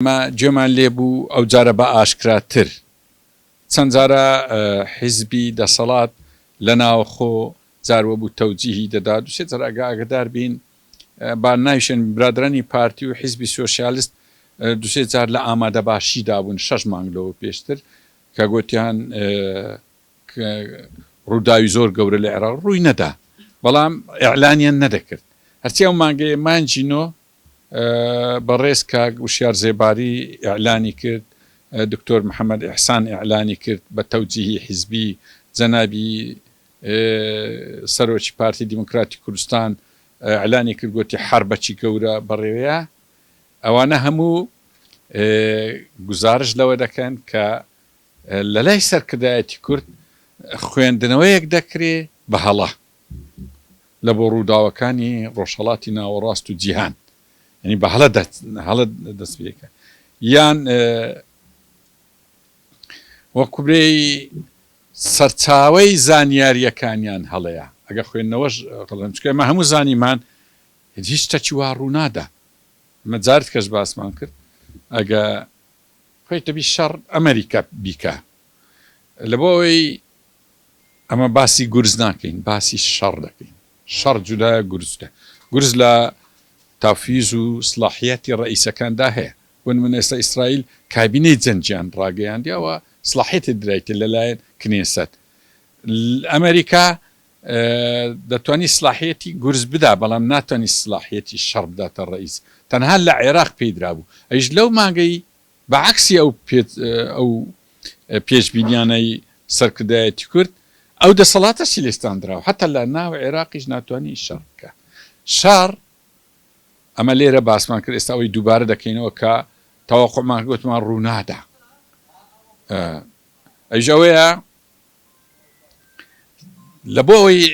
ئەمە گوێمان لێ بوو ئەو جارە بە ئاشکراتر. چەند جارە حیزبی دەسەڵات لە ناوخۆ جار وەبوو تەوجیهی دەدا، دوو سێ جار ئەگە ئاگەدار بین با ناویشێن برادەرانی پارتی و حیزبی سۆسیالست دوو سێ جار لە ئامادەباشیدا بوون شەش مانگ لەوە پێشتر کە گۆتیان ڕووداوی زۆر گەورە لە عێراق ڕووی نەدا بەڵام ئیعلانیان نەدەکرد هەرچی ئەو مانگەیە مانگی نۆ بەڕێز کاک وشیار زێباری ئیعلانی کرد، دکتۆر محەمەد ئیحسان ئیعلانی کرد بە تەوجیهی حیزبی، جەنابی سەرۆکی پارتی دیموکراتی کوردستان ئیعلانی کرد گۆتی حەربەکی گەورە بەڕێوەیە. ئەوانە هەموو گوزارشت لەوە دەکەن کە لەلای سەرکردایەتی کورد خوێندنەوەیەک دەکرێ بە هەڵە. لە بۆ ڕووداوەکانی ڕۆژهەڵاتی ناوەڕاست و جیهان یانی بە هەڵە هەڵە دەست پێکە یان وەکو برێی سەرچاوەی زانیاریەکانیان هەڵەیە ئەگە خوێندنەوەش غەڵەن چونکە ئێمە هەموو زانیمان هیچ شتەکی وا ڕوونادا ئەمە جارت کەش باسمان کرد ئەگە خۆی دەبی شەڕ ئەمریکا بیکا لە بۆ ئەوەی ئەمە باسی گورز ناکەین باسی شەڕ دەکەین شەڕ جودایە گورز جودایە گورز لە تەفویز و سڵاحیەتی ڕەئیسەکاندا هەیە بۆ نمونە ئێستا ئیسرائیل کابینەی جەنگیان ڕاگەیاندیە و سڵاحیەتی درایتێ لەلایەن کنێسەت ئەمریکا دەتوانی سڵاحیەتی گورز بدا بەڵام ناتوانی سڵاحیەتی شەڕ بداتە ڕەئیس تەنها لە عێراق پێی درابوو ئەویش لەو مانگەی بە عەکسی ئەو ئەو پێشبینیانەی سەرکردایەتی کورد، ئەو دەسەڵاتەشی لێ ستاندراوە، هەتا لە ناو عێراقیش ناتوانی شەڕ بکا. شەڕ، ئەمە لێرە باسمان کرد، ئێستا ئەوەی دووبارە دەکەینەوە کە تەوەقوعمان کرد گوتمان ڕوونادا. ئەویش ئەوەیە لە بۆ ئەوەی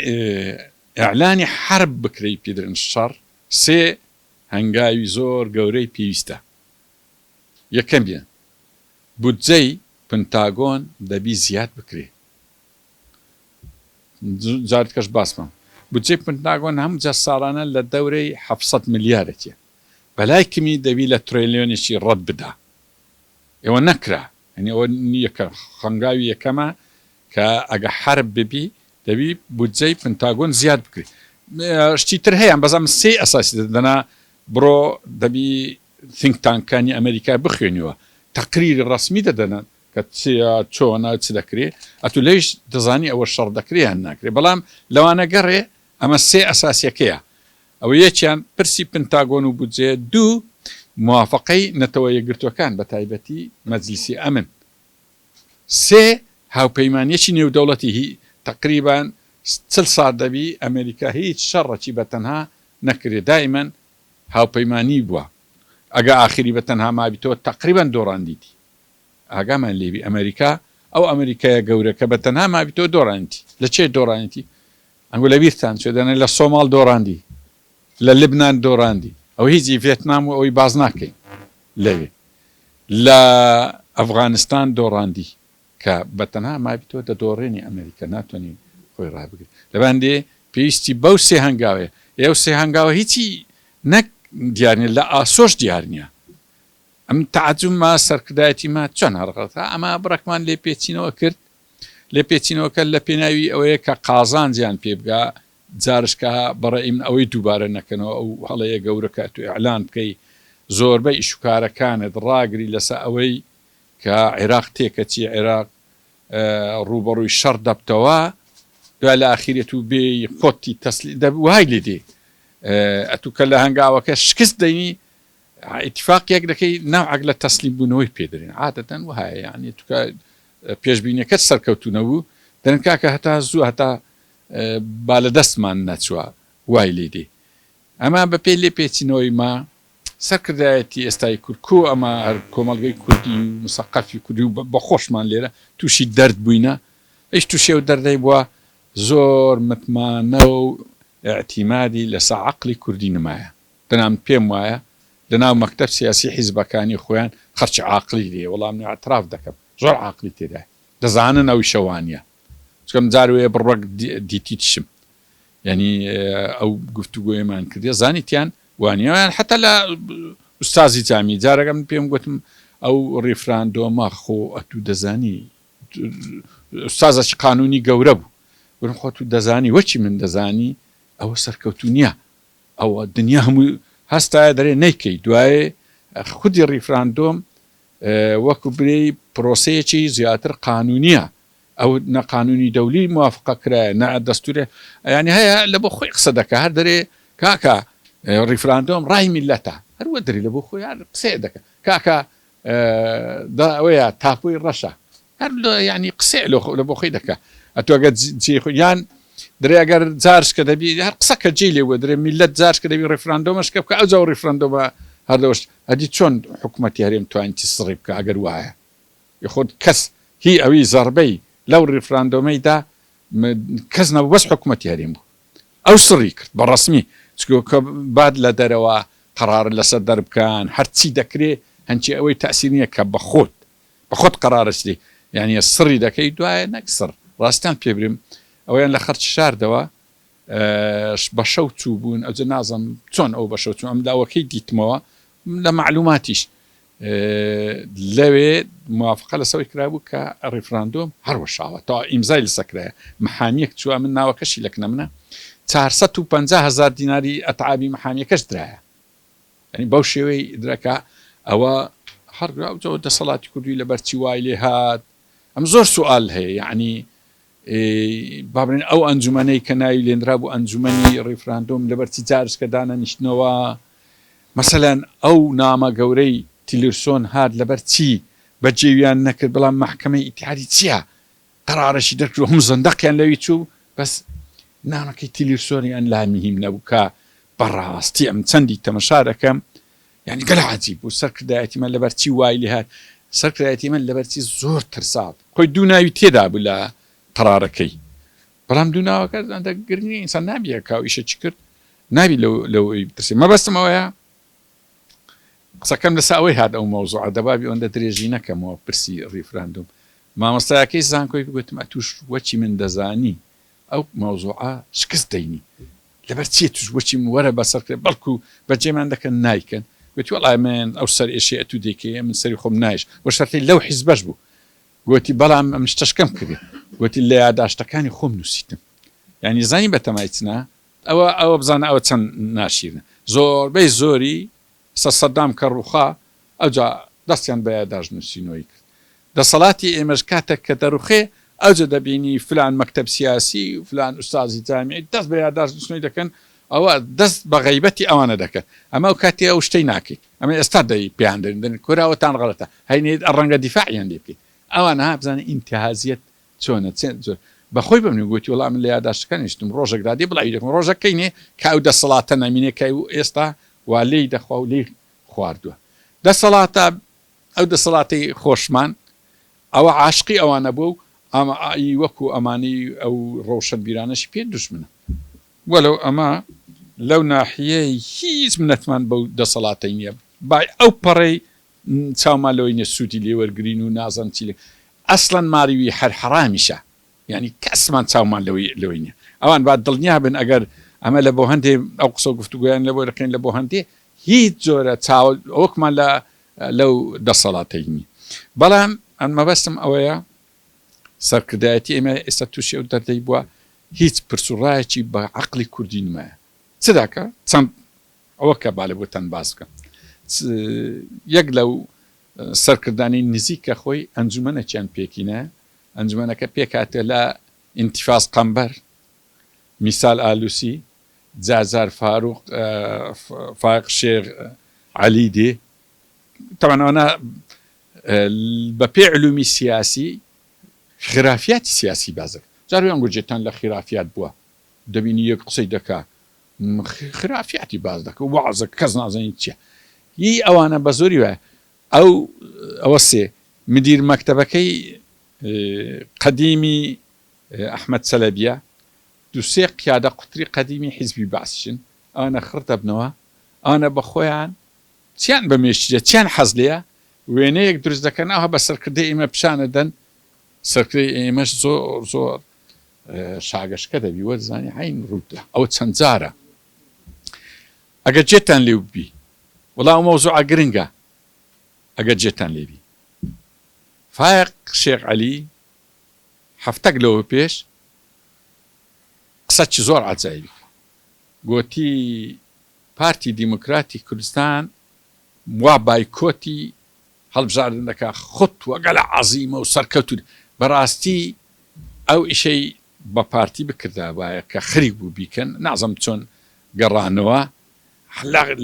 ئیعلانی حەرب بکرێی پێدرن شەڕ، سێ هەنگاوی زۆر گەورەی پێویستە. یەکەمیان، بودجەی پنتاگۆن دەبی زیاد بکرێ. جارتکەش باسمان بودجەی پنتاگۆن هەموو جار ساڵانە لە دەورەی 700 ملیارەکیە. بەلای کمی دەبی لە ترێلیۆنێکی ڕەت بدا. ئێوە نەکرا. یانی ئەوە یەکە خەنگاوی یەکەمە کە ئەگە حەرب ببی دەبی بودجەی پنتاگۆن زیاد بکرێ. شتی تر هەیە بەس ئەم سێی ئەساسی دەنا بڕۆ دەبی ثینک تانکانی ئەمەریکا بخوێنیوە تەقریری ڕەسمی دەدەنە کە چیە چۆنە چ دەکرێ ئەتو لێیش دەزانی ئەوە شەڕ دەکرێ یان ناکرێ بەڵام لەوانە گەڕێ ئەمە سێ ئەساسیەکەیە ئەوە یەکیان پرسی پنتاگۆن و بودجەیە دوو موافەقەی نەتەوە یەکگرتوەکان بە تایبەتی مەجلیسی ئەمن سێ هاوپەیمانیەکی نێودەوڵەتی هی تەقریبان 40 ساڵ دەبی ئەمەریکا هیچ شەڕەکی بە تەنها نەکرێ دایمەن هاوپەیمانی بوە ئەگە ئاخری بە تەنها مابیتەوە تەقریبەن دۆڕاندیتی ئاگامان لێبی ئەمەریکا ئەو ئەمەریکایە گەورە کە بە تەنها مابیتەوە دۆڕانیتی لە چێ دۆڕانیتی ئەنگۆ لە بیرتان چێ دەنێ لە سۆماڵ دۆڕاندی لە لبنان دۆڕاندی ئەو هیچی ڤێتنام و ئەوەی باز ناکەین لەوێ لە ئەفغانستان دۆڕاندی کە بە تەنها مابیتەوە دەدۆڕێنی ئەمەریکا ناتوانی خۆی ڕابگرێ لەباندێ پێویستی بەو سێ هەنگاوەیە ئێ ئەو سێ هەنگاوە هیچی نەک دیار نیە لە ئاسۆش دیار نیە ئەم تەعەجوب ما سەرکردایەتی ما چۆن هەڕغەڵتە ئەمە بڕەکمان لێپێچینەوە کرد لێپێچینەوەکە لە پێناوی ئەوەیە کە قازانجیان پێ بگا جارشکە بەڕێی من ئەوەی دووبارە نەکەنەوە ئەو هەڵەیە گەورە کە ئەتوو ئیعلان بکەی زۆربەی ئیشوکارەکانت ڕاگری لەسە ئەوەی کە عێراق تێکەچی عێراق ڕووبەڕووی شەڕ دەبتەوە دوای لە ئاخیرێت و بێی خۆتی تەسلی دەب وای لێ دێ ئەتوو کە لە هەنگاوەکە شکست دەینی ئیتفاق یەک دەکەی ناوعەک لە تەسلیم بوونەوەی پێ دەرێن عادەتەن وهایە یعنی توکە پێشبینیەکەت سەرکەوتوو نەبوو دەرێن کاکە هەتا زوو هەتا با لە دەستمان نەچوە وای لێ دێ ئەمە بە پێی لێپێچینەوەی ما سەرکردایەتی ئێستای کورد کو ئەمە هەر کۆمەڵگەی کوردی و مسەقەفی کوردی و بە خۆشمان لێرە تووشی دەرد بووینە ئەیش تووشی ئەو دەردەی بووە زۆر متمانە و ئیعتیمادی لەسە عەقڵی کوردی نمایە دەنا من پێم وایە لە ناو مەکتەب سیاسی حیزبەکانی خۆیان خەڵکی عاقڵی لێیە وەڵا من ئیعتراف دەکەم زۆر عاقڵی تێدایە دەزانن ئەویشە وانیە چونکە من جار وەیە بڕەک دیتیتشم یانی ئەو گفتوگۆیەمان کردیە زانیتیان وانیە یان حتا لە ئوستازی جامی جارەکە من پێم گوتم ئەو ڕیفراندۆمە خۆ ئەتوو دەزانی ئوستازەکی قانونی گەورە بوو گوتم خۆ تو دەزانی وەکی من دەزانی ئەوە سەرکەوتوو نییە ئەوە دنیا هەموو هەستایە دەرێ نەیکەی دوایێ خودی ڕیفراندۆم وەکو برێی پرۆسەیەکی زیاتر قانونیە ئەو نە قانونی دەولی موافقە کرایە نە دەستورێ یانی هەیە لە بۆ خۆی قسە دەکا هەر دەرێ کاکە ڕیفراندۆم ڕای میلەتە هەر وە دەرێ لە بۆ خۆی هەر قسەیە دەکا کاکە دا ئەوەیە تاپۆی ڕەشە هەر یانی قسەیە لە بۆ خۆی دەکا ئەتۆ ئەگەر جێی خۆی یان درێ ئەگەر جارش کە دەبی هەر قسە کە جێی لێ بووە درێ میلەت جارش کە دەبی ڕیفراندۆمەش کە بکە ئەوجا ڕیفراندۆمە هەر لەوەش ئەدی چۆن حکوومەتی هەرێم توانیتی سڕی بکە ئەگەر وایە خۆ کەس هی ئەوی زەڕبەی لەو ڕیفراندۆمەی دا کەس نەبوو بەس حکومەتی هەرێم بوو ئەو سڕی کرد بە ڕەسمی چونکە باد لە دەرەوە قەڕار لەسەر دەربکەن هەرچی دەکرێ هەنچی ئەوەی تەئسیر نیە کە بە خۆت بە خۆت قەڕارەچ دەی یانی سڕی دەکەی دوایە نەک سڕ ڕاستیان پێ برێم ئەوەیان لە خەرچ شاردەوە بە شەو چوو بوون ئەوجە نازم چۆن ئەو بە شەو چوو ئەم لاوەکەی دیتمەوە لە مەعلوماتیش لەوێ موافقە لەسەوەی کرابوو کە ڕیفراندۆم هەڵوەشاوە تا ئیمزای لەسەر کرایە محامیەک چووە من ناوەکەشی لەکنە منە 450 هەزار دیناری ئەتعابی محامیەکەش درایە یعنی بەو شێوەی درەکە ئەوە هەر دەسەڵاتی کوردی لەبەرچی وای لێ هات ئەم زۆر سوال هەیە یعنی با بڵێین ئەو ئەنجومەنەی کە ناوی لێنرابوو ئەنجومەنی ڕیفراندۆم لەبەرچی جارشکە دانەنیشتنەوە؟ مەسەلەن ئەو نامە گەورەی تیلرسۆن هات لەبەر چی بەجێویان نەکرد بەڵام مەحکەمەی ئیتیحادی چیە قەرارەشی دەرکرد و هەموو زەندەقیان لەوی چوو بەس نامەکەی تیلرسۆنیان لا مهیم نەبوو کە بەڕاستی ئەم چەندی تەمەشا دەکەم یانی گەلە عەجیب بوو سەرکردایەتی من لەبەر چی وای لێ هات سەرکردایەتی من لەبەر چی زۆر ترسا خۆی دوو ناوی تێدا بوو لە قەرارەکەی بەڵام دوو ناوەکە ئەندە گرنگ نییە ئینسان نابی کاو ئیشە چی کرد نابی لەو لەو بترسێ مەبەستم ئەوەیە قسەکەم لەسە ئەوەی هات ئەو مەوزوعە دەبابی ئەوەندە درێژی نەکەمەوە پرسی ڕیفراندوم مامۆستایەکەی زانکۆی گوتم ئەتوش وەچی من دەزانی ئەو مەوزوعە شکست دەینی لەبەر چیە توش وەچی من وەرە بەسەر کرێ بەڵکو بەجێمان دەکەن نایکەن گوتی وەڵای من ئەو سەر ئێشەی ئەتوو دەیکەی ئەمن سەری خۆم نایش وە شەرتەی لەو حیزبەش بوو گوتی بەڵام ئەمن شتەشکەم کردێ گوتی لە یاداشتەکانی خۆم نووسیتم یانی زانی بەتەمای چنا ئەوە ئەوە بزانە ئەوە چەند ناشیرنە زۆربەی زۆری سە سەدام کە ڕوخا ئەوجا دەستیان بە یاداشت نووسینەوەی کرد. دەسەڵاتی ئێمەش کاتێک کە دەڕوخێ ئەوجا دەبینی فلان مەکتەب سیاسی و فلان ئوستازی جامیعی دەست بە یاداشت نووسینەوەی دەکەن ئەوە دەست بە غەیبەتی ئەوانە دەکەن ئەمە ئەو کاتی ئەو شتەی ناکەیت ئەمە ئێستا دەی پێیان دەرین دەرین کورە ئەوەتان غەڵەتە هەینی ڕەنگە دیفاعیان لێ بکەیت ئەوان ها بزانە ئینتهازیەت چۆنە چ جۆر بە خۆی بە منی گوتی وەڵا من لە یاداشتەکان نیشتم ڕۆژێک دادێ بڵاوی دەکەم ڕۆژەک کەی نێ کە ئەو دەسەڵاتە نەمینێ کە ئەو ئێستا وا لێی دەخوا و لێی خواردووە دەسەڵاتە ئەو دەسەڵاتەی خۆشمان ئەوە عاشقی ئەوانە بووە و ئەمە ئی وەکوو ئەمانەی ئەو ڕەوشەنبیرانەشی پێ دوژمنە وەلەو ئەمە لەو ناحیەی هیچ منەتمان بەو دەسەڵاتەی نییە بای ئەو پەڕەی چاومان لەوەی نیە سوودی لێ وەرگرین و نازانم چی لێ ئەسڵەن ماڵی وی هەر حەڕامیشە یانی کەسمان چاومان لەوەی لەوەی نیە ئەوان با دڵنیا بن ئەگەر ئەمە لە بۆ هەندێ ئەو قسە و گفتوگۆیان لە بۆ دەکەین لە بۆ هەندێ هیچ جۆرە چاو ئەوەکمان لە لەو دەسەڵاتەی نیە بەڵام ئەن مەبەستم ئەوەیە سەرکردایەتی ئێمە ئێستا تووشی ئەو دەردەی بووە هیچ پرس و ڕایەکی بە عەقڵی کوردی نمایە چ داکە چەند ئەوە کە با لە بۆتان باس بکەم یەک لەو سەرکردانەی نزیک کە خۆی ئەنجومەنەکیان پێکینە ئەنجومەنەکە پێکهاتە لە ئینتیفاز قەمبەر میسال ئالوسی جازار فاروق فایق شێخ عەلی دێ تەبعەن ئەوانە بە پێی علومی سیاسی خرافیاتی سیاسی باس دەکەن جار ویان گوجێتان لە خرافیات بووە دەبینی یەک قسەی دەکا خرافیاتی باس دەکە وەعزە کەس نازانین چیە ی ئەوانە بە زۆری وایە ئەو ئەوە سێ مدیر مەکتەبەکەی قەدیمی ئەحمەد چەلەبیە دوسێ قیادە قوتری قەدیمی حیزبی بەعسیشن ئەوانە خڕ دەبنەوە ئەوانە بە خۆیان چیان بە مێشکیە چیان حەز لێیە وێنەیەک دروست دەکەن ئەوها بە سەرکردەی ئێمە پیشانەدەن سەرکردەی ئێمەش زۆر زۆر شاگەشکە دەبی وەرزانی عەین ڕووتە ئەوە چەند جارە ئەگەر جێتان لێو بی. وەڵا ئەو مەوزوعە گرنگە ئەگەر جێتان لێبی. فایەق شێخ عەلی هەفتەک لەوە پێش قسەکی زۆر عەجایبی کرد. گۆتی پارتی دیموکراتی کوردستان وا بایکۆتی هەڵبژاردن دەکا خوتوە گەلە عەزیمە و سەرکەوتوو بەراستی ئەو ئیشەی بە پارتی بکردابایە کە خەریک بوو بیکەن نازم چۆن گەڕانەوە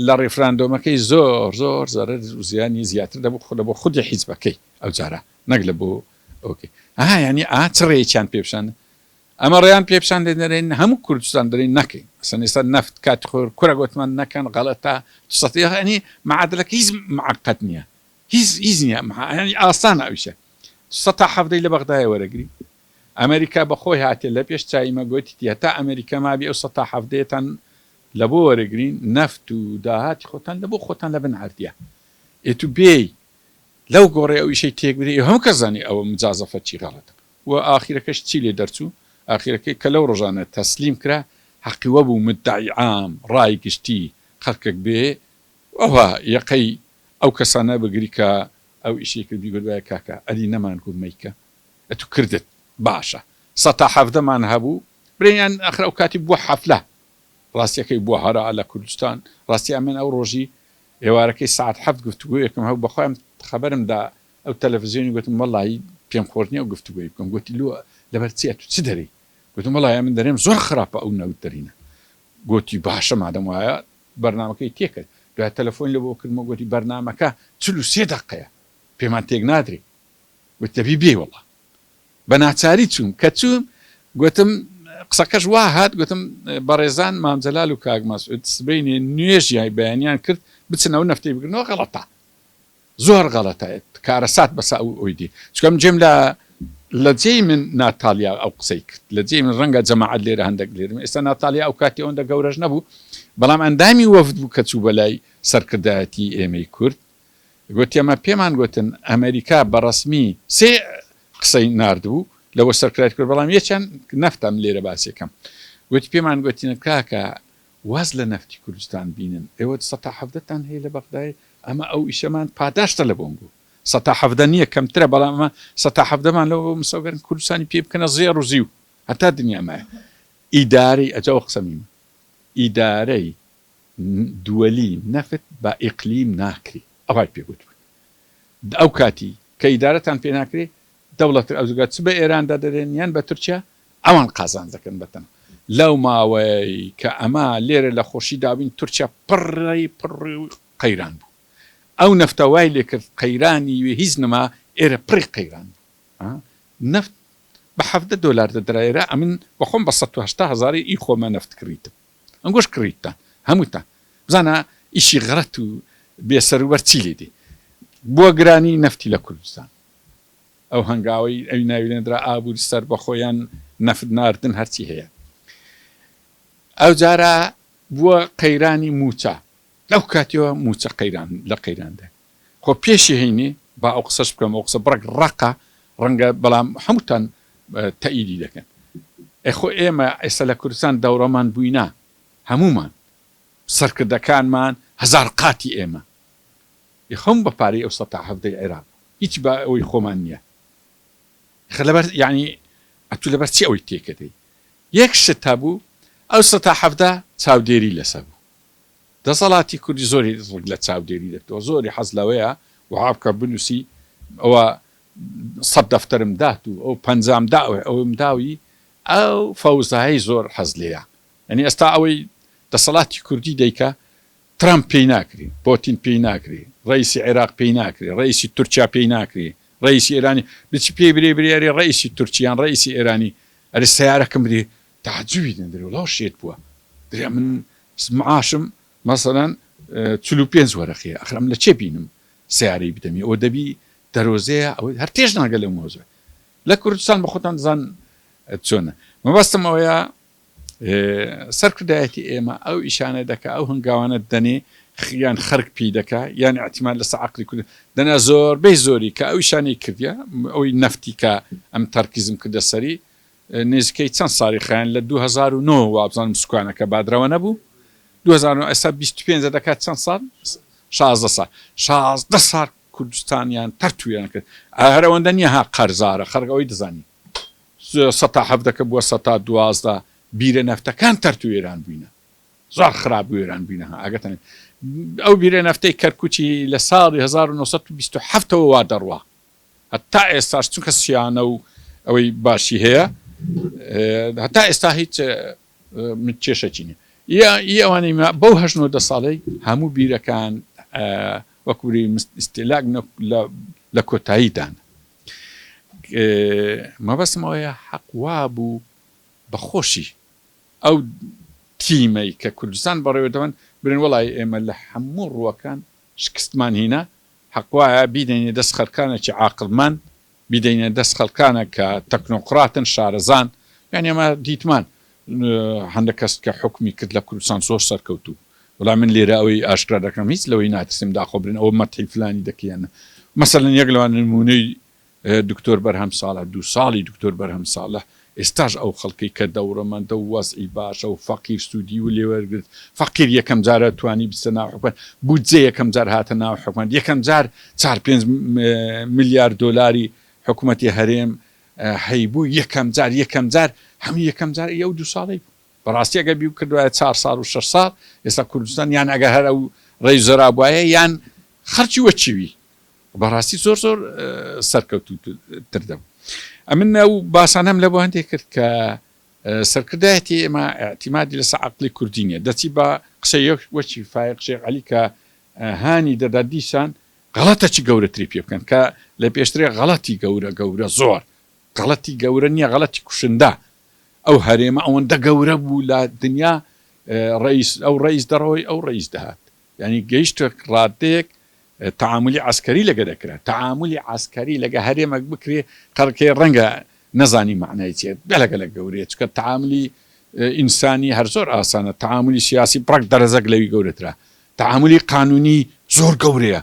لە ڕیفراندۆمەکەی زۆر زۆر زەرەر و زیانی زیاتر دەبوو خۆ لە بۆ خودی حیزبەکەی ئەو جارە نەک لە بۆ ئەوکەی ئەها یانی ئا چ ڕێیەکیان پێ پیشان ئەمە ڕێیان پێ پیشان دەرێن هەموو کوردستان دەرێن نەکەین ئەسەن ئێستا نەفت کاتی خۆر کورە گۆتمان نەکەن غەڵەتە سەت یانی معادلەکە هیچ معقد نییە هیچ هیچ نییە یانی ئاسانە ئەویشە سەتا حەڤدەی لە بەغدایە وەرەگری ئەمریکا بە خۆی هاتێ لە پێش چایمە گۆتیتی هەتا ئەمریکا مابی ئەو سەتا حەڤدەیەتان لە بۆ وەرەگرین نەفت و داهاتی خۆتان لە بۆ خۆتان لە بن عەردیە ئێ تو بێی لەو گۆڕێ ئەو ئیشەی تێک بدەی ئێ هەموو کەس زانی ئەوە مجازەفە چی غەڵەتە و ئاخیرەکەش چی لێ دەرچوو ئاخیرەکەی کە لەو ڕۆژانە تەسلیم کرا حەقی وەبوو مدعی عام ڕای گشتی خەڵکەک بێ ئەوها یەقەی ئەو کەسانە بگری کە ئەو ئیشەی کرد بیگوتبایە کاکە ئەری نەمان گوت مەیکە ئەتو کردت باشە سەتا حەڤدەمان هەبوو برێ یان ئەخر ئەو کاتی بووە حەفلە ڕاستیەکەی بووە هەرا لە کوردستان ڕاستی ئەمن ئەو ڕۆژی ئێوارەکەی سەعات حەفت گفتوگۆیەکم هەبوو بەخۆیم خەبەرم دا ئەو تەلەفزیۆنی گوتم وەڵایی پێم خۆش نیە ئەو گفتوگۆی بکەم گوتی لۆ لەبەر چی ئەتو چ دەرێی گوتم وەڵایی ئەمن دەرێم زۆر خراپە ئەو نەوت دەرینە گوتی باشە مادەم وایە بەرنامەکەی تێکرد دوای تەلەفۆنی لە بۆ کردمەوە گوتی بەرنامەکە 43 دەقەیە پێمان تێک نادرێ گوتی دەبی بێی وەڵا بە ناچاری چووم کە چووم گوتم قسەکەش وا هات گوتم بەڕێزان مام جەلال و کاک مەسعود سبەینێ نوێژیای بەیانیان کرد بچن ئەو نەفتەی بگرنەوە غەڵەتە زۆر غەڵەتە کارەسات بەسە ئەو ئەوی دی چونکە من جێم لە لە جێی من ناتالیا ئەو قسەی کرد لە جێی من ڕەنگە جەماعەت لێرە هەندێک لێرم ئێستا ناتالیا ئەو کاتی ئەوەندە گەورەش نەبوو بەڵام ئەندامی وەفد بوو کە چوو بەلای سەرکردایەتی ئێمەی کورد گوتی ئەمە پێمان گوتن ئەمەریکا بە ڕەسمی سێ قسەی ناردبوو لەوە سەرکرایت کرد بەڵام یەکیان نەفتە من لێرە باسیەکەم گوتی پێمان گوتینە کاکە واز لە نەفتی کوردستان بینن ئێوە سەتا حەڤدەتان هەیە لە بەغدای ئەمە ئەو ئیشەمان پاداشتە لە بۆم بوو سەتا حەڤدە نییە کەمترە بەڵام ئەمە سەتا حەڤدەمان لەوە بۆ مسۆگەرن کوردستانی پێ بکەنە زێڕ و زیو هەتا دنیا مایە ئیدارەی ئەجا ئەو قسە میمە ئیدارەی دوەلی نەفت بە ئیقلیم ناکری ئەوهای پێ گوتبوون ئەو کاتی کە ئیدارەتان پێ ناکرێ دەوڵەت ئەوجگە چ بە ئێراندا دەرێن یان بە تورکیا ئەوان قازانج دەکەن بەتەن لەو ماوەیەی کە ئەمە لێرە لە خۆشی دابووین تورکیا پڕی پڕی قەیران بوو ئەو نەفتە وای لێ کرد قەیرانی وێ هیچ نەما ئێرە پڕی قەیران بوو نەفت بە 17 دۆلار دەدرا ئێرە ئەمن بەخۆم بە 180 هەزاری ئی خۆمە نەفت کڕیتم ئەنگۆش کڕیتتان هەمووتان بزانە ئیشی غەڵەت و بێ سەروبەر چی لێ دێ بووە گرانی نەفتی لە کوردستان ئەو هەنگاوەی ئەوی ناوی لێنرا ئابووری سەربەخۆ یان نەفت ناردن هەرچی هەیە ئەو جارە بووە قەیرانی مووچە لەو کاتیەوە مووچە قەیران لە قەیراندا خۆ پێشی هەینی با ئەو قسەش بکەم ئەو قسە بڕێک ڕەقە ڕەنگە بەڵام هەمووتان تەئیدی دەکەن ئێ خۆ ئێمە ئێستا لە کوردستان دەوڕەمان بووینە هەموومان سەرکردەکانمان هەزار قاتی ئێمە ئێ خۆم بە پارەی ئەو سەتا حەڤدەی عێراق هیچ بە ئەوەی خۆمان نییە خە لەبەر یعنی ئەتوو لەبەر چی ئەوەی تێکەدەی یەک شت هەبوو ئەو سەتا حەڤدە چاودێری لەسەر بوو دەسەڵاتی کوردی زۆری ڕق لە چاودێری دەکتەوە زۆری حەز لەوەیە وەها بکە بنووسی ئەوە سەد دەفتەرم دات و ئەو پەنجام دا ئەوم داوی ئەو فەوزایی زۆر حەز لێیە یعنی ئێستا ئەوەی دەسەڵاتی کوردی دەیکا ترامپ پێی ناکری پۆتین پێی ناکری ڕئیسی عێراق پێی ناکری ڕئیسی تورکیا پێی ناکری ڕئیسی ئێرانی بچی پێی برێ برێ ئەرێ ڕئیسی تورکیان ڕئیسی ئێرانی ئەرێ سەیارەکەم برێ تەعجوبی دێن دەرێ وەڵا شێت بووە درێ من معاشم مەسەلەن 45 وەرەقەیە ئەخر ئەم لە چێ بینم سیارەی بدەمی ئەوە دەبی دەرۆزەیە ئەوە هەر تێش ناگە لەو مۆزە لە کوردستان بە خۆتان دەزان چۆنە مەبەستم ئەوەیە سەرکردایەتی ئێمە ئەو ئیشانە دەکا ئەو هەنگاوانە دەنێ یان خەرک پێی دەکا یان اعتماد لەسەر عقلی کورد دەنا زۆربەی زۆری کە ئەو ئیشانەی کردە ئەوی نەفتی کە ئەم تەرکیزم کردە سەری نزیکەی چەند ساڵی خایاند لە 2009 وابزانم سوکانەکە بادرەوە نەبوو 2009 ئێستا 25 دەکات چەند ساڵ؟ 16 ساڵ 16 ساڵ کوردستانیان تەرتویان کرد هەر ئەوەندە نییە ها قەرزارە خەڵک ئەوەی دەزانی سەتا حەڤدەکە بووە سەتا 12 بیرە نەفتەکان تەرتوێران بووینە زۆر خراپ وێران بووینە ها ئاگاتان ئەو بیرە نەفتەی کەرکوکی لە ساڵی 1927 ەوە وا دەڕوا هەتا ئێستاش چونکە سیانە و ئەوەی باشی هەیە هەتا ئێستا هیچ کێشەکی نیە ئی ئەوانەی ما بەو هەشت نۆ دە ساڵەی هەموو بیرەکان وەکوری ئیستیلاک لە کۆتاییدان مەبەستم ئەوەیە حەق وابوو بەخۆشی ئەو تیمەی کە کوردستان بەڕێوە دەبەن برێن وەڵی ئێمە لە هەموو ڕووەکان شکستمان هینا حەق وایە بیدەینە دەست خەلکانێکی عاقڵمەند، بیدەینە دەست خەلکانە کە تەکنۆقراتن، شارەزان، یانی ئێمە دیتمان هەندە کەس کە حوکمی کرد لە کوردستان زۆر سەرکەوتوو، وەڵا من لێرە ئەوەی ئاشکرا دەکەم هیچ لەوەی ناترسم داخۆ برێن ئەوە مەدحی فلانی دەکەی یان نا، مەسەلەن یەک لەوان نموونەی دکتۆر بەرهەم ساڵح دووساڵی دکتۆر بەرهەم ساڵح ئێستاش ئەو خەڵکەی کە دەوڵەمەندە و وەزعی باشە و فەقیر سوودی و لێوەرگرت فەقیر یەکەم جارە توانی بچتە ناو حکومەت بودجە یەکەم جار هاتە ناو حکومەت یەکەم جار چار پێنج ملیار دۆلاری حکومەتی هەرێم هەیبوو یەکەم جار یەکەم جار هەموو یەکەم جار ئەو دوو ساڵەی بوو بەڕاستی ئەگەر بیکردوایە چار ساڵ و شەش ساڵ ئێستا کوردستان یان ئەگەر هەر ئەو ڕێی زۆرا بوایە یان خەڵکی وەچیوی بەڕاستی زۆر زۆر سەرکەوتووتر دەبوو. ئەمن ئەو باسانەم لە بۆ هەندێک کرد کە سەرکردایەتی ئێمە ئیعتیمادی لەسەر عەقڵی کوردی نییە، دەچی بە قسەی یەک وەکی فایەق شێخ عەلی کە هانی دەدا دیسان غەڵەتەکی گەورەتری پێ بکەن کە لە پێشترێ غەڵەتی گەورە گەورە زۆر غەڵەتی گەورە نییە غەڵەتی کوشندە ئەو هەرێمە ئەوەندە گەورە بوو لە دنیا ڕئیس ئەو ڕئیس دەڕۆی ئەو ڕئیس دەهات یانی گەیشتە ڕادەیەک تەعامولی عەسکەری لەگە دەکرا، تەعامولی عەسکەری لەگە هەرێمەک بکرێ خەڵکێ ڕەنگە نەزانی مەعنای چیە، گەلە گەلە گەورەیە، چونکە تەعامولی ئینسانی هەر زۆر ئاسانە، تەعامولی سیاسی بڕەک دەرەجەک لەوی گەورەترە، تەعامولی قانونی زۆر گەورەیە،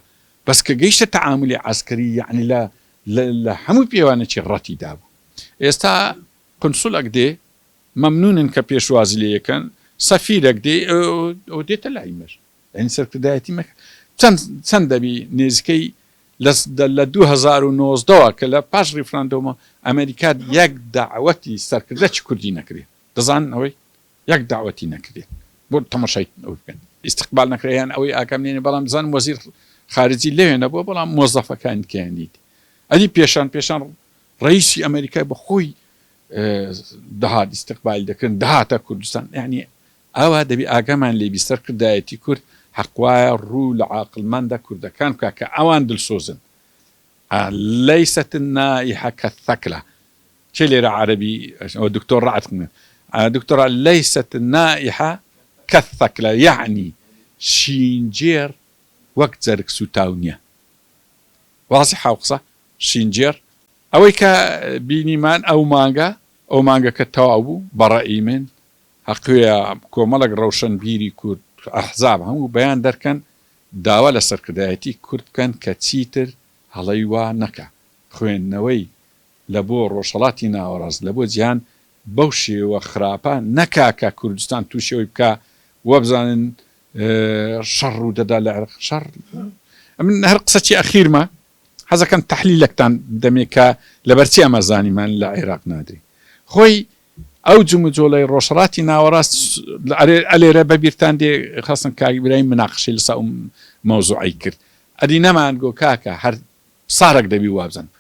بەس کە گەیشتە تەعامولی عەسکەری یەعنی لە لە هەموو پێوانێکی ڕەتی دابوو. ئێستا قونسوڵەک دێ مەمنونن کە پێشوازی لێ یەکەن سەفیرەک دێ ئەو دێتە لای مەش یانی سەرکردایەتی مەکە چەند چەند دەبی نێزیکەی لە لە 2019 ەوە کە لە پاش ڕیفراندۆمە ئەمریکا یەک داوەتی سەرکردەکی کوردی نەکرێ دەزانن ئەوەی یەک داوەتی نەکرێ بۆ تەمەشای ئەو بکەن ئیستقبال نەکرێ یان ئەوەی ئاگام لێ نیە بەڵام دەزانم وەزیر خارجی لەوێ نەبووە بەڵام مۆزەفەکانی کەیان دیت ئەدی پێشان پێشان ڕئیسی ئەمریکای بە خۆی دەهات ئیستقبالی دەکردن دەهاتە کوردستان یانی ئاوا دەبی ئاگامان لێبی سەرکردایەتی کورد حەقوایە ڕوو لە عاقڵمەندە کوردەکان بکا کە ئەوان دلسۆزن ليست النائحة كالثكلى کێ لێرە عەرەبی ئەوە دکتۆر ڕەعد دکتۆر ليست النائحة كالثكلى یەعنی شینگێڕ وەک جەرگ سووتاو نییە وازحە ئەو قسە شینگێڕ ئەوەی کە بینیمان ئەو مانگە، ئەو مانگە کە تەواو بوو، بە ڕەئی من هەقوێە کۆمەڵێک ڕەوشەنبیری کورد، ئەحزاب هەموو بەیان دەرکەن، داوا لە سەرکردایەتی کورد بکەن کە چیتر هەڵەی وا نەکا، خوێندنەوەی لە بۆ ڕۆژهەڵاتی ناوەڕاست، لە بۆ جیهان بەو شێوە خراپە نەکا کە کوردستان تووشی ئەوەی بکا وابزانن شەڕ ڕوو دەدا لە عێراق، شەڕ ئەمن هەر قسەکی ئەخیرمە حەزەکەم تەحلیلەکتان بدەمێ کە لەبەرچی ئەمە زانیمان لە عێراق نادرێ خۆی ئەو جموجۆڵەی ڕۆژهەڵاتی ناوەڕاست ئەلێرە بەبیرتان دێ خەسن کاک ئیبراهیم مناقشەی لەسەر ئەو مەوزوعەی کرد ئەدی نەمان گۆ کاکە هەر سارەک دەبی وابزانم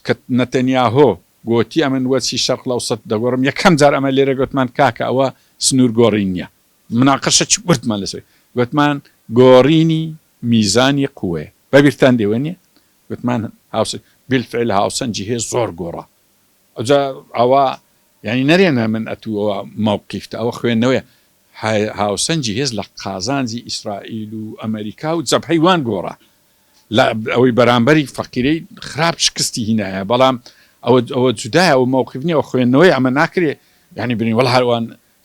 کە نەتەنیاهۆ گۆتی ئەمن وەچی شەرق لەوسەت دەگۆڕم یەکەم جار ئەمە لێرە گۆتمان کاکە ئەوە سنوور گۆڕین نییە مناقشەکی وردمان لەسەر گۆتمان گۆڕینی میزانی قوەیە بەبیرتان دێ وەنیە گوتمان هاوسەنگ بالفعل هاوسەنگی هێز زۆر گۆڕا ئەوجا ئەوە یانی نەرێنە من ئەتوو ئەوە مەوقیفتە ئەوە خوێندنەوەیە هاوسەنگی هێز لە قازانجی ئیسرائیل و ئەمریکا و جەبهەی وان گۆڕا لە ئەوەی بەرامبەری فەقیرەی خراپ شکستی هینایە بەڵام ئەوە ئەوە جودایە ئەوە مەوقیف نییە ئەوە خوێندنەوەی ئەمە ناکرێ یانی بنی وەڵا هەروان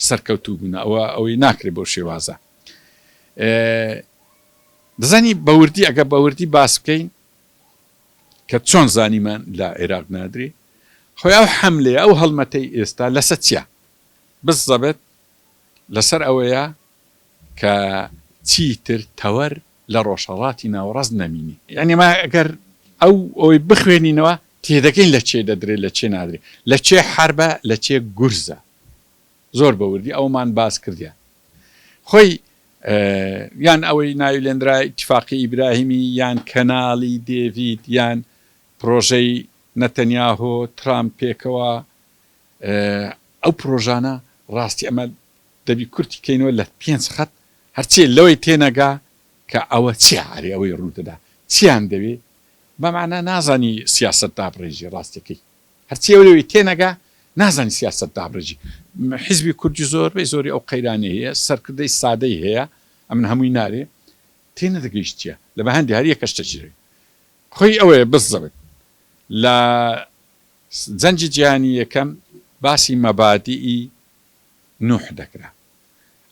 سەرکەوتوو بوون ئەوە ئەوەی ناکرێ بەو شێوازە دەزانی بە وردی ئەگەر بە وردی باس بکەین کە چۆن زانیمان لە عێراق نادرێ خۆی ئەو حەملەیە ئەو هەڵمەتەی ئێستا لەسەر چیە بزەبت لەسەر ئەوەیە کە چیتر تەوەر. لە ڕۆژهەڵاتی ناوەڕاست نەمینێ. یانی ئەمە ئەگەر ئەو ئەوەی بخوێنینەوە تێدەگەین لە چێ دەدرێ لە چێ نادرێ، لە چێ حەربە لە چێ گورزە. زۆر بە وردی ئەومان باس کردیە. خۆی یان ئەوەی ناوی لێنرا ئیتیفاقی ئیبراهیمی یان کەناڵی دێڤید یان پرۆژەی نەتەنیاهۆ ترامپ پێکەوە ئەو پرۆژانە ڕاستی ئەمە دەبی کورتی کەینەوە لە پێنج خەت هەرچی لەوەی تێنەگا کە ئەوە چیە ئەرێ ئەوەی ڕوودەدا چیان دەوێ بەمانە نازانی سیاسەت دابڕێژی ڕاستەکەی هەرچی ئەو لەوەی تێنەگا نازانی سیاسەت دابڕێژی حیزبی کوردی زۆربەی زۆری ئەو قەیرانەی هەیە سەرکردەی سادەی هەیە ئەمن هەمووی نارێ تێنەدەگەیشت چیە لە بەهەندی هەر یەکە شتەکی خۆی ئەوەیە بزەبت لە جەنگی جیهانی یەکەم باسی مەبادیئی نوح دەکرا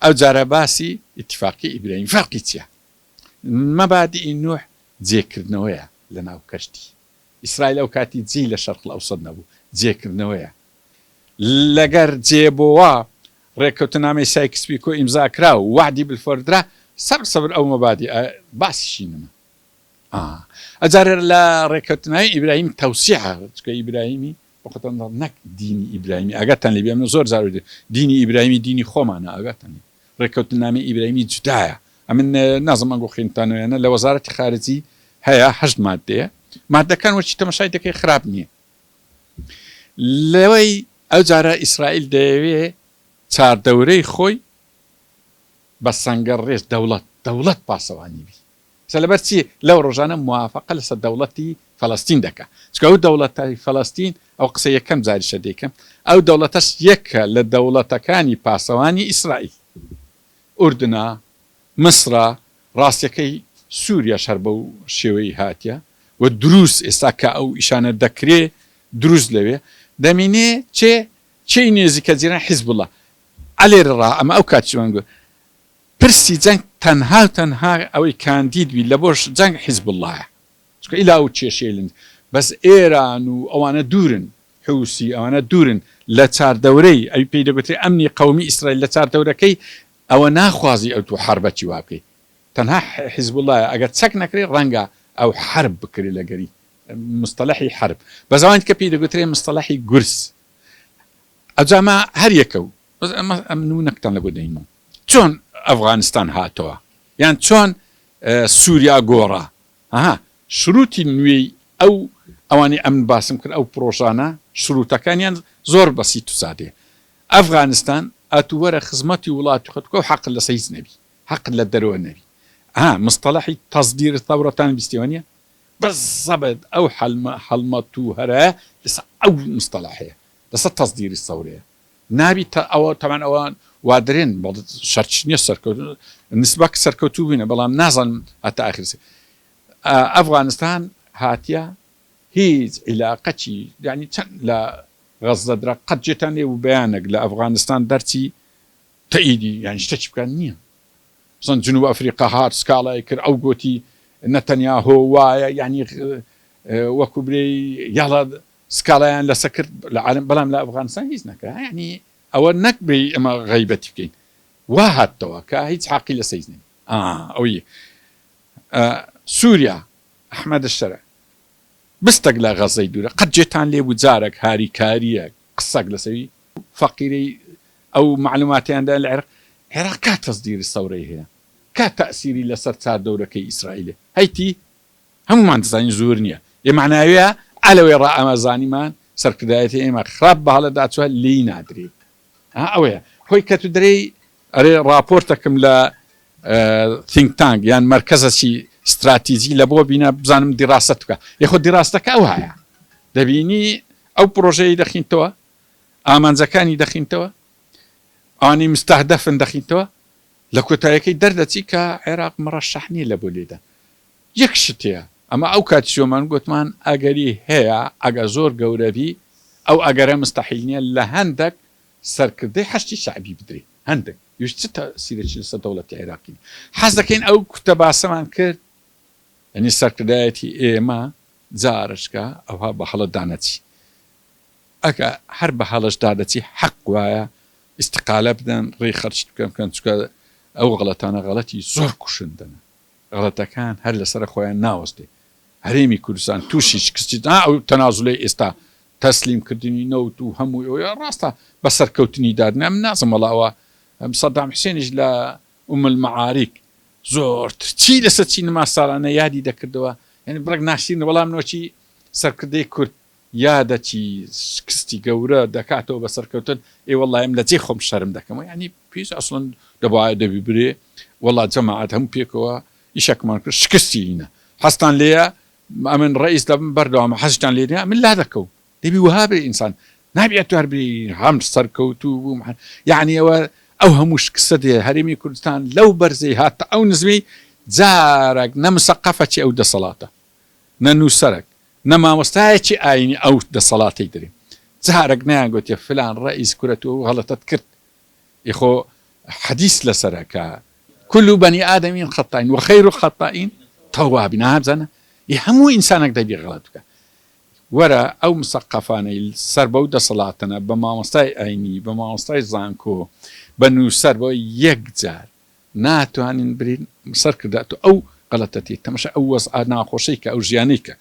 ئەو جارە باسی ئیتیفاقی ئیبراهیم فەرقی چیە مەبادیئی نوح جێکردنەوەیە لە ناو کەشتی ئیسرائیل ئەو کاتی جێی لە شەرق الاوسط نەبوو جێکردنەوەیە لەگەر جێبۆوە ڕێککەوتنامەی سایکس پیکۆ ئیمزا کرا و وەعدی بلفۆر درا سەبر سەبر ئەو مەبادیئە باسیشی نەما ئا ئەجارێ لە ڕێککەوتنامەی ئیبراهیم تەوسیعە چونکە ئیبراهیمی بۆ خۆتان دەڵێم نەک دینی ئیبراهیمی ئاگاتان لێ بێ ئەمن زۆر جار دینی ئیبراهیمی دینی خۆمانە ئاگاتان لێ ڕێککەوتننامەی ئیبراهیمی جودایە ئەمن نازم ئەنگۆ خوێندتانەوە یان نا لە وەزارەتی خارجی هەیە هەشت ماددەیە ماددەکان وەکی تەمەشای دەکەی خراپ نییە لەوەی ئەو جارە ئیسرائیل دەیەوێ چاردەورەی خۆی بە سەنگەر ڕێز دەوڵەت دەوڵەت پاسەوانی بی سە لەبەر چی لەو ڕۆژانە موافەقە لەسەر دەوڵەتی فەلەستین دەکا چونکە ئەو دەوڵەتەی فەلەستین ئەو قسە یەکەم جاریشە دەیکەم ئەو دەوڵەتەش یەکە لە دەوڵەتەکانی پاسەوانی ئیسرائیل ئوردنە مسرە ڕاستیەکەی سوریاش هەر بەو شێوەی هاتیە و دروست ئێستا کە ئەو ئیشانە دەکرێ دروست لەوێ دەمینێ چێ چێی نێزیکە جیران حیزبوڵا ئەلێرە ڕا ئەمە ئەو کاتیشمان گوت پرسی جەنگ تەنها و تەنها ئەوەی کاندید بی لە بۆش جەنگ حیزبوڵڵایە چونکە ئیلا ئەو کێشەی لن بەس ئێران و ئەوانە دوورن حوسی ئەوانە دوورن لە چاردەورەی ئەوی پێی دەگوترێ ئەمنی قەومی ئیسرائیل لە چاردەورەکەی ئەوە ناخوازی ئەو تو حەربەکی وا بکەی تەنها حیزبوڵڵایە ئەگەر چەک نەکرێ ڕەنگە ئەو حەرب بکرێ لەگەری مستەلەحی حەرب بەس ئەوانی کە پێی دەگوترێ مستەلەحی گورز ئەوجا ما هەر یەکە و بەس ئەمە ئەم نمونەکتان لەگۆ دەینمەوە چۆن ئەفغانستان هاتەوە یان چۆن سوریا گۆڕا ئەها شروتی نوێی ئەو ئەوانەی ئەمن باسم کرد ئەو پرۆژانە شروتەکانیان زۆر بەسیت و سادەیە ئەفغانستان ئەتوو وەرە خزمەتی وڵاتی خۆت بکە و حەقت لەسەر هیچ نەبی حەقت لە دەرەوە نەبی ئەها مستەڵەحی تەسدیر ثەورەتان بیستیوە نیە بزەبت ئەو حەلمە هەڵمەت و هەرایە لەسەر ئەو مستەڵەحەیە لەسەر تەسدیری ثەورەیە نابی تا ئەوە تەبعەن ئەوە وا درێن بەڵێ شەرتیش نیە سەرکەوت نسبەک سەرکەوتوو بووینە بەڵام نازانم هەتا ئاخر ئەفغانستان هاتیە هیچ عیلاقەکی یعنی چەند لە غەززە درا قەت جێتان لێ بوو بەیانێک لە ئەفغانستان دەرچی تەئیدی یعنی شتەکی بکات نییە مثلا جنوب ئەفریقا هات سکاڵای کرد ئەو گۆتی نەتەنیاهۆ وایە یعنی وەکو برێی یاڵا سکاڵایان لەسە کرد لە عالم بەڵام لە ئەفغانستان هیچ نەکرا یانی ئەوە نەک بێی ئەمە غەیبەتی بکەین وا هاتەوە کە هیچ حەقی لەسە هیچ نەبی ئا ئەوی سووریا ئەحمەد الشرع بستەک لە غەزەی دوورە قەت جێتان لێ بوو جارێک هاریکارییەک قسەک لەسەوی فەقیرەی ئەو معلوماتیان دا لە عێراق عێراق کا تەسدیری سەورەی هەیە کا تەئسیری لەسەر چاردەورەکەی ئیسرائیلێ هەیتی هەموومان دەزانین زۆر نییە ئێ مەعناویە ئا لەوەی ڕا ئەمە زانیمان سەرکردایەتی ئێمە خراپ بە هەڵە داچوە لێی نادرێ ها ئەوەیە خۆی کە تو درێی ئەرێ ڕاپۆرتەکم لە ثینک تانک یان مەرکەزەکی ستراتیجی لە بۆ بینە بزانم دیڕاست بکە یخۆ دیڕاستەکە ئەو هەیە دەبینی ئەو پرۆژەی دەخینتەوە ئامانجەکانی دەخینتەوە ئەوانی مستهدفن دەخینتەوە لە کۆتایەکەی دەردەچی کە عێراق مڕەشەح نییە لە بۆ لێدان یەک شت هەیە ئەمە ئەو کاتی چۆمان گۆتمان ئەگەری هەیە ئەگە زۆر گەورە بی ئەو ئەگەرە مستەحیل نیە لە هەندەک سەرکردەی حەشدی شەعبی بدرێ هەندەک یش چ تەئسیرەکی لەسەر دەوڵەتی عێراقی نیە حەز دەکەین ئەو کورتە باسەمان کرد یانی سەرکردایەتی ئێمە جارشکە ئەوها بە هەڵە دانەچی ئەگە هەر بە هەڵەش دادەچی حەق وایە ئیستقالە بدەن ڕێی خەرچ بکەن بکەن چونکە ئەو غەڵەتانە غەڵەتی زۆر کوشندەنە. غەڵەتەکان هەر لەسەر خۆیان ناوەستێ. هەرێمی کوردستان تووشی شکستی نا ئەو تەنازولەی ئێستا تەسلیم کردنی نەوت و هەمووی ئەوە ڕاستە بە سەرکەوتنی دادنێ من نازم وەڵا ئەوە سەدام حسێنیش لە ئوم المعاریک زۆرتر چی لەسەر چی نما ساڵانە یادی دەکردەوە یعنی بڕێک ناشرینە وەڵام نۆچی سەرکردەی کورد یادەکی شکستی گەورە دەکاتەوە بە سەرکەوتن ئێ وەڵا ئەم لە جێی خۆم شەرم دەکەم یعنی پیس ئەسڵەن دەبوایە دەبی برێ وەڵا جەماعەت هەموو پێکەوە ئیشەکمان کرد شکستی هینا حەزتان لێیە ئەمن ڕئیس دەبم بەردەوامە حەزتان لێ نیە من لادەکەوم دەبی وەها بێ ئینسان نابێ ئەتو هەر بێی هەم سەرکەوتوو بووم یعنی ئەوە ئەو هەموو شکستە دێ هەرێمی کوردستان لەو بەرزەی هاتە ئەو نزمەی جارەک نە مسەقەفەکی ئەو دەسەڵاتە نە نووسەرەک نە مامۆستایەکی ئاینی ئەو دەسەڵاتەی دەرێ جارەک نەیان گۆتیە فلان ڕەئیس کورە تۆ غەڵەتت کرد ئی خۆ حەدیس لەسەرە کە کل بنی آدمین خطائین وخیر الخطائین توابین ها بزانە ئی هەموو ئینسانێک دەبی غەڵەت بکا وەرە ئەو مسەقەفانەی سەر بەو دەسەڵاتەنە بە مامۆستای ئاینی بە مامۆستای زانکۆ بە نووسەر بە یەک جار ناتوانین برین سەرکردە تۆ ئەو غەلەتە تێ تەمەشای ئەو وەزعە ناخۆشەی کە ئەو ژیانەی کە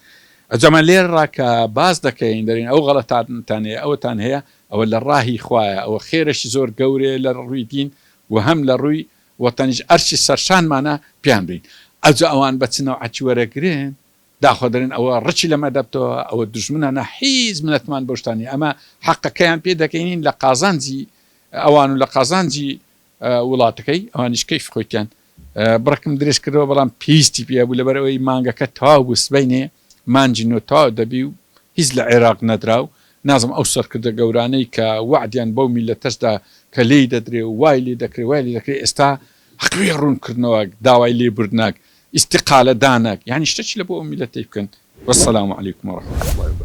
ئەجا مان لێرە ڕا کە باس دەکەین دەرین ئەو غەلەتانتان هەیە ئەوەتان هەیە ئەوە لە ڕاهی خوایە ئەوە خێرەکی زۆر گەورەیە لە ڕووی دین و هەم لە ڕووی وەتەنیش ئەرکی سەرشانمانە پێیان برین ئەجا ئەوان بە چ نەوعەکی وەرەگرن داخۆ دەرێن ئەوە ڕکی لەمە دەبتەوە ئەوە دوژمنانە حیز منەتمان بەو شتانەیە ئەمە حەقەکەیان پێ دەکەینین لە قازانجی ئەوان و لە قازانجی وڵاتەکەی ئەوانیش کەیف خۆیتیان بڕەکم درێژ کردەوە بەڵام پێویستی پێ بوو لەبەر ئەوەی مانگەکە تەواو بوو سبەینێ مانگی نۆ تەواو دەبی و هیچ لە عێراق نەدرا و نازم ئەو سەرکردە گەورانەی کە وەعدیان بەو میللەتەش دا کە لێی دەدرێ و وای لێ دەکرێ وای لێ دەکرێ ئێستا حەقوێ ڕوون کردنەوەک داوای لێبوردنەک ئیستیقالە دانەک یانی شتەکی لە بۆ ئەو میللەتەی بکەن وەسەلام علیکم ورحمة اللە وبرکاته.